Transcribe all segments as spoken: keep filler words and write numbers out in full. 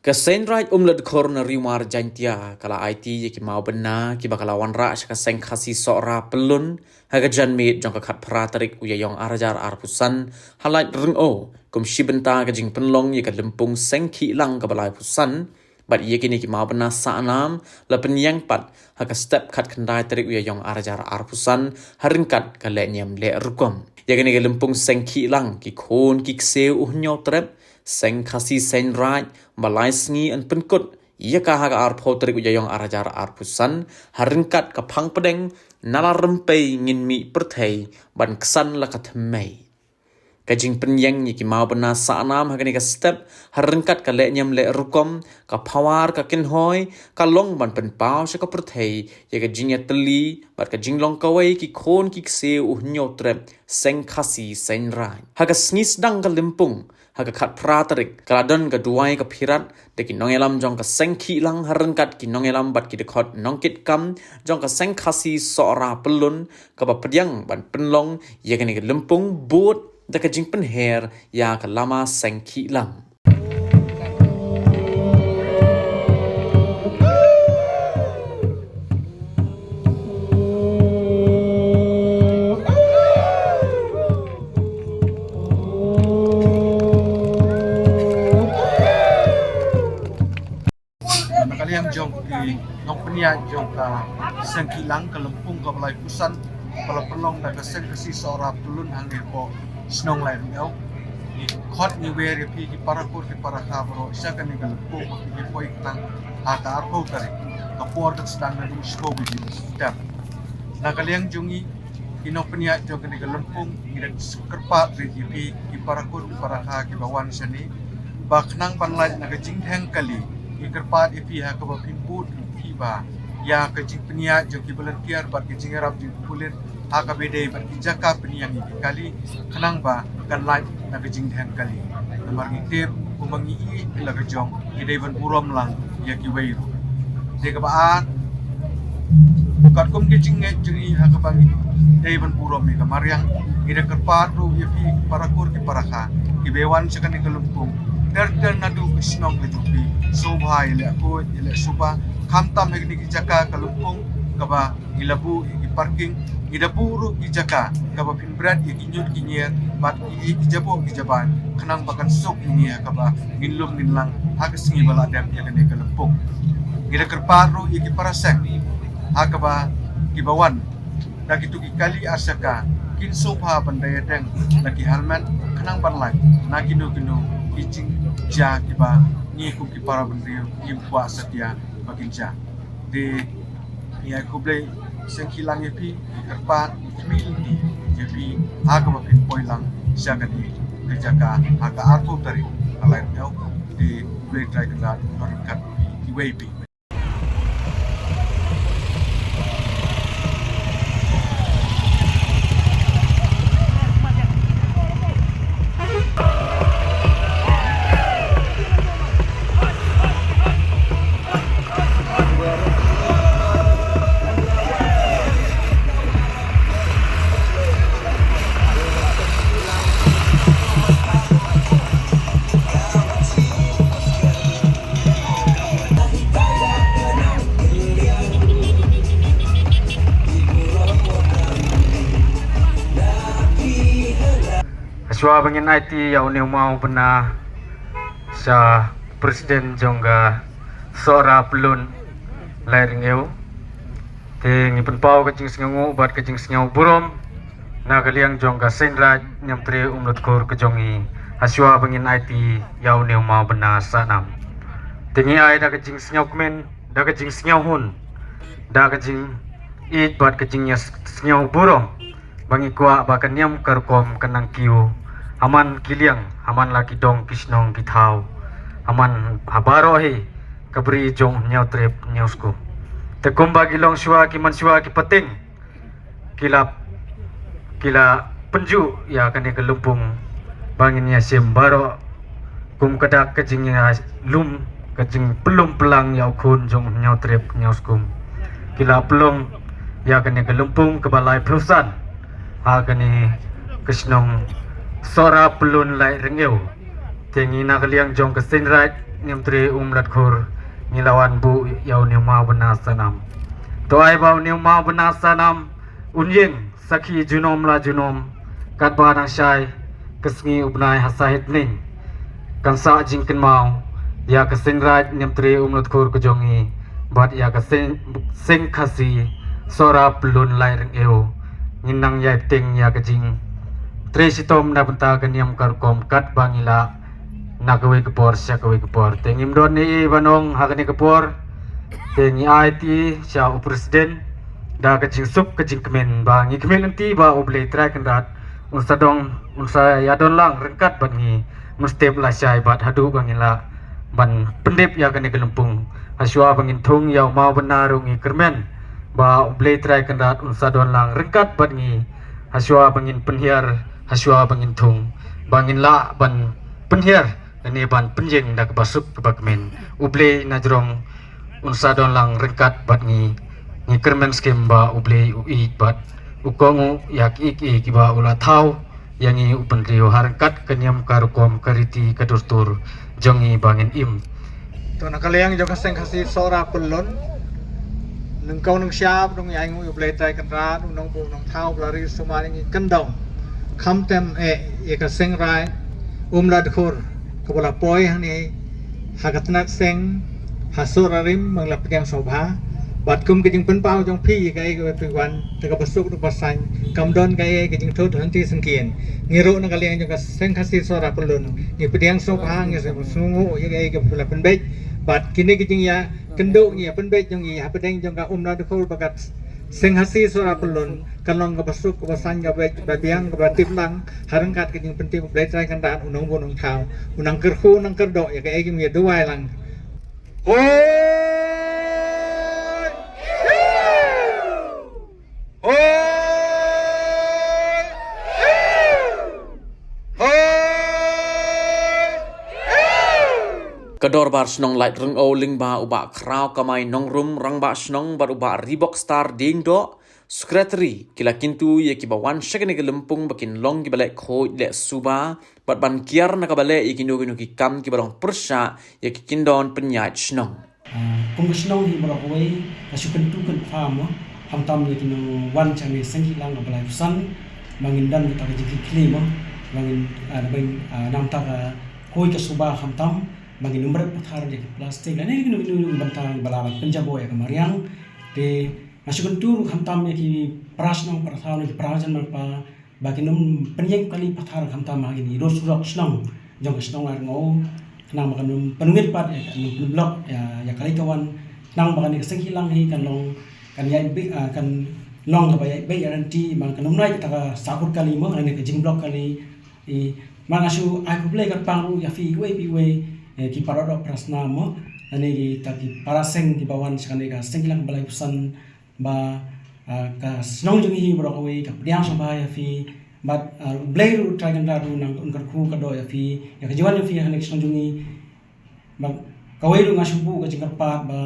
Ka Seiñ Raij Umladkhor na Ri Mar Jaiñtia ka la aiti ïa ki mawbynna kiba ka la wanrah sha ka Seng Khasi Sohra Pyllun ha ka janmiet jong ka khatphra tarik u Ïaïong arhajar arphew san ha Laitryngew kum shi bynta ka jingpynlong ïa ka lympung Seng Khih Lang kaba laiphew san. Bad ïa kine ki mawbynna sahnam la pynïeng pat ha ka step khatkhyndai tarik u Ïaïong arhajar arphew san ha ryngkat ka lehniam lehrukom. Ïa kane ka lympung Seng Khih Lang ki khun ki ksiew u Hynñiewtrep, Seng Khasi Seiñ Raij ba lai sngi yn pynkut ïa ka ha ka arphew tarik u Ïaïong arhajar arphew san ha ryngkat ka phang pdeng na la rympei ngin mih pyrthei ban ksan la ka thymmei. Ka jingpynïeng ïa ki mawbynna sahnam ha kane ka step ha ryngkat ka lehniam lehrukom, ka phawar, ka kynhoi ka long ban pynpaw sha ka pyrthei ïa ka jingïatylli bad ka jinglong kawei ki khun ki ksiew u Hynñiewtrep, Seng Khasi Seiñ Raij. Ha ka sngi sdang ka lympung ha ka khatphra tarik ka la don ka duwai ka phirat da ki nongïalam jong ka Seng Khih Lang ha ryngkat ki nongïalam bad ki dkhot nongkitkam jong ka Seng Khasi Sohra Pyllun kaba pdiang ban pynlong ïa kane ka lympung bud da ka jingpynher ïa ka lama Seng Khih Lang. Na ka liang jong ki nongpynïaid jong ka Seng Khih Lang, ka lympung kaba laiphew san ba la pynlong da ka Seng Khasi Sohra Pyllun hangne hapoh shnong Laitryngew. Ngi khot ngi wer ïa phi ki para kur ki para kha baroh sha kane ka lympung ba phin ïa poi khnang ha ka arphew tarik. Ka por kan sdang naduh shiphew baje mynstep. Na ka liang jong ngi ki nongpynïaid jong kane ka lympung, ngi da kyrpad rit ïa phi ki para kur ki para kha kiba wan shane ba khnang ban lait na ka jingdheng kali. Ngi kyrpad ïa phi ha kaba phin bud phi ba ïa ka jingpynïaid jong ki volunteer bad ka jingïarap jong ki pulit ha kaba ïadei bad ki jaka pynïeng ïa ki kali khnang ba kan lait na ka jingdheng kali. Namar ngi tip kumba ngi ïeit la ka jong, ngi dei ban burom lang ïa kiwei ruh. Te kaba ar, katkum ki jingngeit jong ngi ha kaba ngi dei ban burom ïa ka mariang, ngi da kyrpad ruh ïa phi para kur ki para kha kiba wan sha kane ka lympung ter ter naduh ka shnong ka jong phi. Sngewbha ïaleh khuid ïaleh suba, khamtam ha kine ki jaka ka lympung kaba ngi la buh ïa ki parking, ngi da buh ruh ki jaka kaba phin bret ïa ki ñiut ki ñier bad ki, ki jaboh ki jabai khnang ba kan suk ïa ngi ha kaba ngin lum ngin lang ha ka sngi ba la dep ïa kane ka lympung. Ngi da kyrpad ruh ïa ki para seng ha kaba kiba wan da kito ki kali ar shaka kin sngewbha ban da ïadeng da ki helmet khnang ban lait na kino kino ki jingjia kiba ngi kum ki para bynriew ngim kwah satia ba kin jia. Te ngi ai khublei Seng Khih Lang ïa phi, ngi kyrpad, ngi khmih lynti ïa phi ha kaba phin poi lang sha kane ka jaka ha ka arphew tarik ha Laitryngew. Te U Blei Trai Kynrad un don ryngkat phi kiwei phi. Shuwa ba ngin aiti ïa une u mawbynna sha president jong ka Sohra Pyllun Laitryngew. Te ngi pynpaw ka jingsngewnguh bad ka jingsngewburom na ka liang jong ka Seiñ Raij Niamtre Umladkhor ka jong ngi, ha shuwa ba ngin aiti ïa une u mawbynna sahnam. Te ngi ai da ka jingsngewkmen, da ka jingsngewhun, da ka jingïeit bad ka jingïasngewburom ba ngi kwah ba ka niam ka rukom kan nang kiew ha man ki liang, ha man la ki dong ki shnong ki thaw, ha man ha baroh hi ka bri jong Hynñiewtrep Hynñiewskum. Te kumba ki longshuwa ki manshuwa ki pateng ki la, ki la pynjuh ïa kane ka lympung ba ngin ïa shim baroh kum ka dak ka jingïalum, ka jingpynlum pynlang ïa u khun jong Hynñiewtrep Hynñiewskum. Ki la pynlong ïa kane ka lympung kaba laiphew san ha kane ka shnong Sohra Pyllun Laitryngew. Te ngi na ka liang jong ka Seiñ Raij Niam Tre Umlatkhur, ngi la wan buh ïa u Niam Mawbynna Sanam. To ai ba u Niam Mawbynna Sanam un ïeng sakhi junom la junom, katba nang shai ka sngi u bnai ha Sahitning, kan sah jingkynmaw ïa ka Seng Raij Niam Tre Umlatkhur ka jong ngi bad ïa ka Seng, Seng Khasi Sohra Pyllun Laitryngew. Ngin nang ïai bteng ïa ka jingtrei shitom na bynta ka niam ka rukom katba ngi lah na kawei ka por sha kawei ka por. Te ngim don ei ei ban ong ha kane ka por. Te ngi aiti sha u President da ka jingsuk ka jingkmen ba ngi kmen lynti ba U Blei Trai Kynrad un sa don, un sa ïa don lang ryngkat bad ngi mynstep lashai bad haduh ba ngin lah ban pyndep ïa kane ka lympung. Hashwa ba ngin thung ïa u Mawbynna ruh ngi kyrmen ba U Blei Trai Kynrad un sa don lang ryngkat bad ngi. Hashwa ba ngin pynhiar, hashwa ba ngin thung, ba ngin lah ban pynhiar lane ban pynïeng da kaba suk kaba kmen. U Blei na jrong un sa don lang ryngkat bad ngi. Ngi kyrmen skhem ba U Blei u ïeit bad u kohnguh ïa kiei kiei kiba u la thaw ïa ngi u pynriew ha ryngkat ka niam ka rukom ka riti ka dur tur jong ngi ba ngin im. To na ka liang jong ka Seng Khasi Sohra Pyllun, nyngkong nyngshap dang ïa ngi U Blei Trai Kynrad, u nongbuh nongthaw ba la ri sumar ïa ngi kyndong. Khamtam eh ïa ka Seng Raij Umlatkhur kaba la poi hangne ha ka tnat seng ha Sohra Rim ba ngi la pdiang sngewbha. Bad kum ka jingpynpaw jong phi ïa kaei kaba phi wan, te kaba suk da kaba saiñ kam don kaei ka jingthut hynti syngkien. Ngi ruh na ka liang jong ka Seng Khasi Sohra Pyllun ngi pdiang sngewbha, ngi sngewnguh ïa kaei kaba phi la pynbeit. Bad kine ki jingïakynduh ngi ïa pynbeit jong ngi hapdeng jong ka Umlatkhur bad ka Seng Khasi Sohra Pyllun kan long kaba suk kaba saiñ kaba beit kaba biang kaba tip lang ha ryngkat ka jingpyntip U Blei Trai Kynrad, u nongbuh nongthaw u nang kyrkhu u nang kyrdoh ïa kaei kim ïa duwai lang. Hoi! Hoi! Hoi! Ka Dorbar Shnong Laitryngew lyngba u Bah Khrawkamai Nongrum, Rangbah Shnong, bad u Bah Ribokstar Diengdoh, Secretary, ki la kyntu ïa kiba wan sha kane ka lympung ba kin long kiba leh khuid leh suba bad ban kiar na kaba leh ïa kino kino ki kam kiba long pyrshah ïa ki kyndon pynïaid shnong. Ah, kum ka shnong hi baroh kawei ka shu kyntu kynpham mo, khamtam ïa kino wan sha kane ka seng khihlang kaba lai phew san, ba ngin don kata ka jingkitkhlieh mo, ba ngin, ah, ba ngin, ah, nang ta ka khuid ka suba khamtam, ba ngin ym bret pathar ïa ki plastik lane kino kino ki bynta ba la ban pynjaboh ïa ka mariang. Te nga shu kyntu ruh khamtam ïa ki para shnong para thaw ne ki para jan marpa ba kin ym pynïeng kali pathar khamtam ha kine ki dur surok shnong jong ka shnong Laitryngew, khnang ba kan ym pynwit pat ïa, kan ym pynblok ïa, ïa kali ka wan, khnang ba kane ka seng khihlang hi kan long, kan ïaid beit, ah, kan long kaba ïaid beit ïaid lynti, ba kan ym nai kata ka sahkut kali mo lane ka jingblok kali. I, ma nga shu ai khublei kyrpang ruh ïa phi iwei pa iwei, eh, ki para doh para snam mo, lane kita ki para seng kiba wan sha kane ka seng khihlang ba lai phew san, ba, ah, ka shnong jong ngi baroh kawei ka pdiang sngewbha ïa phi, bad, ah, U Blei ruh Trai Kynrad ruh nang un kyrkhu kyrdoh ïa phi, ïa ka jingwan jong phi ha kane ka shnong jong ngi. Bad kawei ruh nga shu buh ka jingkyrpad ba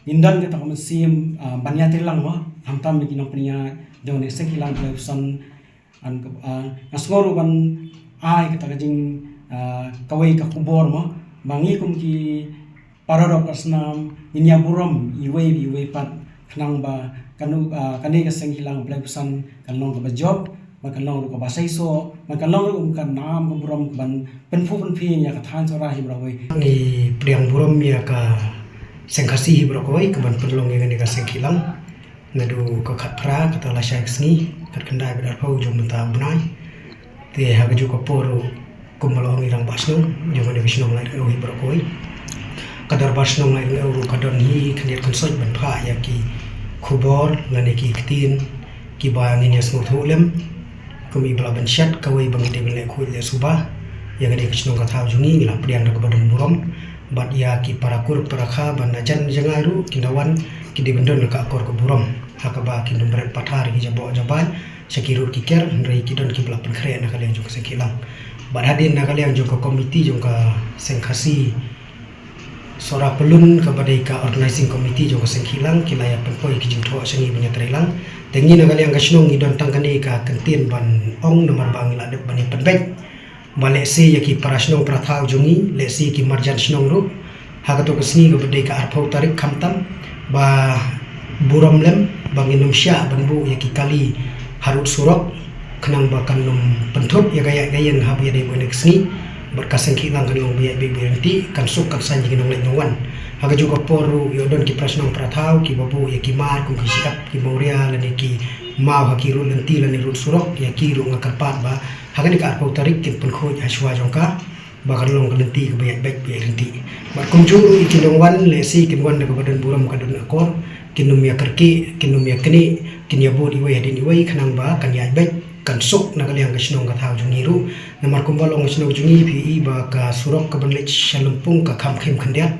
ngin don kata ka mynsiem, ah, ban ïatrei lang mo, khamtam ïa ki nongpynïaid jong kane ka seng khihlang ba lai phew san. An ka, ah, nga sngew ruh ban ai kata ka jing, ah, kawei ka khubor mo, ba ngi kum ki para doh para snam ngin ïa burom iwei pa iwei pat, khnang ba kano, ah, kane ka seng khihlang ba lai phew san kan long kaba jop, ba kan long ruh kaba seisoh, ba kan long ruh ka nam ka burom ban pynphuh pynphieng ïa ka thaiñ Sohra hi baroh kawei. Ngi pdiang burom ïa ka Seng Khasi hi baroh kawei ka ban pynlong ïa kane ka seng khihlang. Naduh ka khatphra, kata lashai ka sngi, khatkhyndai bad arphew jong mynta u bnai. Te ha kajuh ka por ruh, kumba la ong i Rangbah Shnong jong kane ka shnong Laitryngew hi baroh kawei, ka Dorbar Shnong Laitryngew ruh ka don hi khyndiat khynsoit ban phah ïa ki khubor lane ki ktien kiba ngin ïa sngewthuh lem. Kum i ba la ban shet kawei ba ngi dei ban leh khuid leh suba ïa kane ka shnong ka thaw jong ngi, ngi la pdiang da kaba don burom. Bad ïa ki para kur para kha ba na jan jngai ruh kin da wan, ki dei ban don ka akor ka burom ha kaba kin ym bret pathar ki jaboh jabai sha ki rud ki ker, hynrei ki don kiba la pynkhreh na ka liang jong ka seng khihlang. Bad hadien na ka liang jong ka komiti jong ka Seng Khasi Sohra Pyllun kaba dei ka organizing committee jong ka seng khihlang, ki la ïa pynpoi ki jingthoh sha ngi ban ïatrei lang. Te ngi na ka liang ka shnong ngi don tang kane ka kyntien ban ong namar ba ngi la dep ban ïa pynbeit. Ba lehse ïa ki para shnong para thaw jong ngi, lehse ki marjan shnong ruh, Ha kato ka sngi kaba dei ka arphew tarik khamtam ba burom lem ba ngin ym shah ban buh ïa ki kali harud surok khnang ba kan ym pynthut ïa ka ïaid ka ïeng haba ïadei bad kane ka sngi. Bad ka seng khih lang kan long ba ïaid beit ba ïaid ryntih, kan suk kan saiñ ïa ki nongleit nongwan. Ha kajuh ka por ruh ïoh don ki para shnong para thaw kiba buh ïa ki mar kum ki shyiap, ki mawria lane ki maw ha ki rud lynti lane rud surok, ïa ki ruh nga kyrpad ba ha kane ka arphew tarik kin pynkhuid ha shuwa jong ka ba kan long ka lynti kaba ïaid beit ba ïaid ryntih. Bad kumjuh ruh ïa ki nongwan lehse kin wan da kaba don burom ka don akor, kin ym ïa kyrkieh, kin ym ïa knieh, kin ïa bud iwei hadien iwei khnang ba kan ïaid beit, kan suk na ka liang ka shnong ka thaw jong ngi ruh. Namar kumba long ka shnong jong ngi phi i ba ka surok kaban leit sha Lympung ka kham khim khyndiat.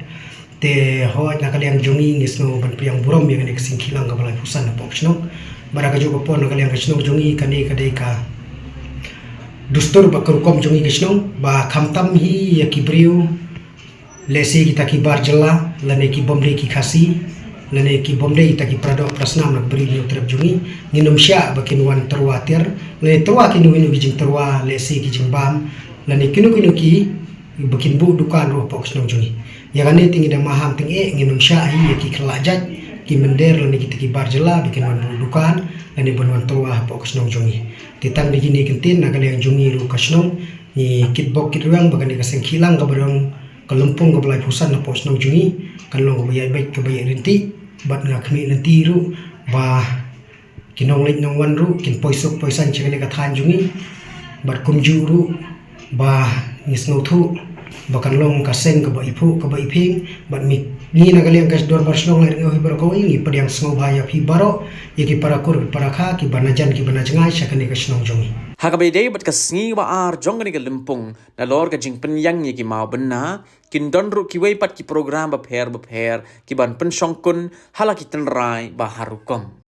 Te hooid na ka liang jong ngi ngi sngew ban pdiang burom ïa kane ka seng khih lang kaba laiphew san hapoh ka shnong. Bad ha kajuh ka por na ka liang ka shnong jong ngi kane ka dei ka dustur bad ka rukom jong ngi ka shnong ba khamtam hi ïa ki briew lehse kita ki bar jylla lane ki bym dei ki Khasi lane ki bym dei kita ki para doh para snam na ka Ri Hynñiewtrep jong ngi, ngin ym shah ba kin wan tyrwa tiar lane tyrwa kino kino ki jingtyrwa lehse ki jingbam lane kino kino ki ba kin buh dukan ruh hapoh ka shnong jong ngi. Ïa kane te ngi da maham tyngeh, ngin ym shah hi ïa ki khlad jait, ki mynder lane kita ki bar jylla ba kin wan buh dukan lane ban wan tyrwa hapoh ka shnong jong ngi. Te tang da kine ki kyntien na ka liang jong ngi ruh ka shnong ngi kitbok kitrwiang ba kane ka seng khih lang kaba don ka Lympung kaba laiphew san hapoh shnong jong ngi kan long kaba ïaid beit kaba ïaid ryntih. Bad nga khmih lynti ruh ba ki nongleit nongwan ruh kin poi suk poi saiñ sha kane ka thaiñ jong ngi. Bad kumjuh ruh ba ngi sngewthuh ba kan long ka seng kaba iphuh kaba iphieng. Bad ngi, ngi na ka liang ka dorbar shnong Laitngew hi baroh kawei ngi pdiang sngewbha ïa phi baroh, ïa ki para kur ki para kha, ki ba na jan ki ba na jngai sha kane ka shnong jong ngi. Ha kaba ïadei bad ka sngi ba ar jong kane ka Lympung, nalor ka jingpynïeng ïa ki maw bynna, kin don ruh kiwei pat ki program bapher bapher ki ban pynshongkun ha la ki tynrai ba har rukom.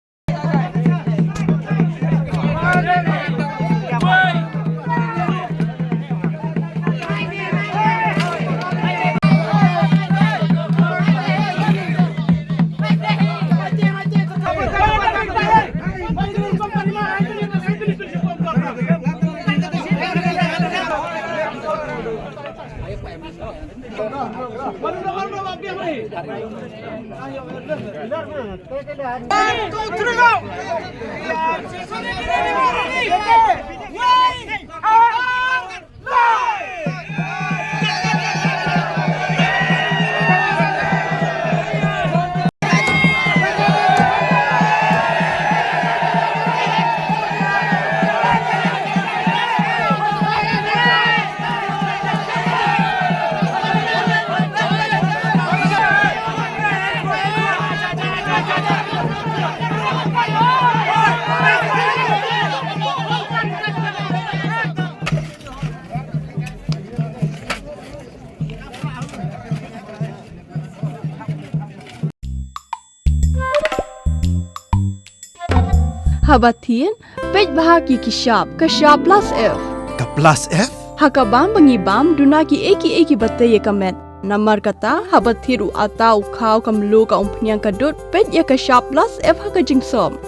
Haba thied, peit bha ki ki shap, ka shap plus F. Ka plus F? Ha ka bam ba ngi bam, duna ki ei ki ei ki ba tei ïa ka met. Namar kata, haba thied u ata u khaw ka mluh ka umphniang ka dud, peit ïa ka shap plus F ha ka jingsop.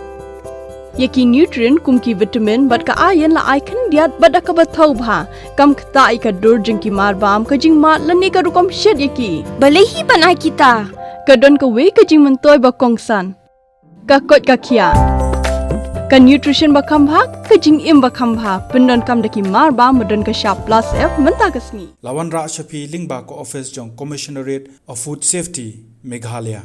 Ïa ki nutrient kum ki vitamin bad ka iron la ai khyndiat bad da kaba thaw bha. Kam ktah ïa ka dur jong ki mar bam, ka jingmad lane ka rukom shet ïa ki. Balei hi ban ai kita? Ka don kawei ka jingmyntoi ba kongsan. Ka koit ka khiah. Ka nutrition ba kham bha, ka jingim ba kham bha. Pyndonkam da ki mar bam ba don ka shap plus F mynta ka sngi. La wanrah sha phi lyngba ka office jong Commissionerate of Food Safety, Meghalaya.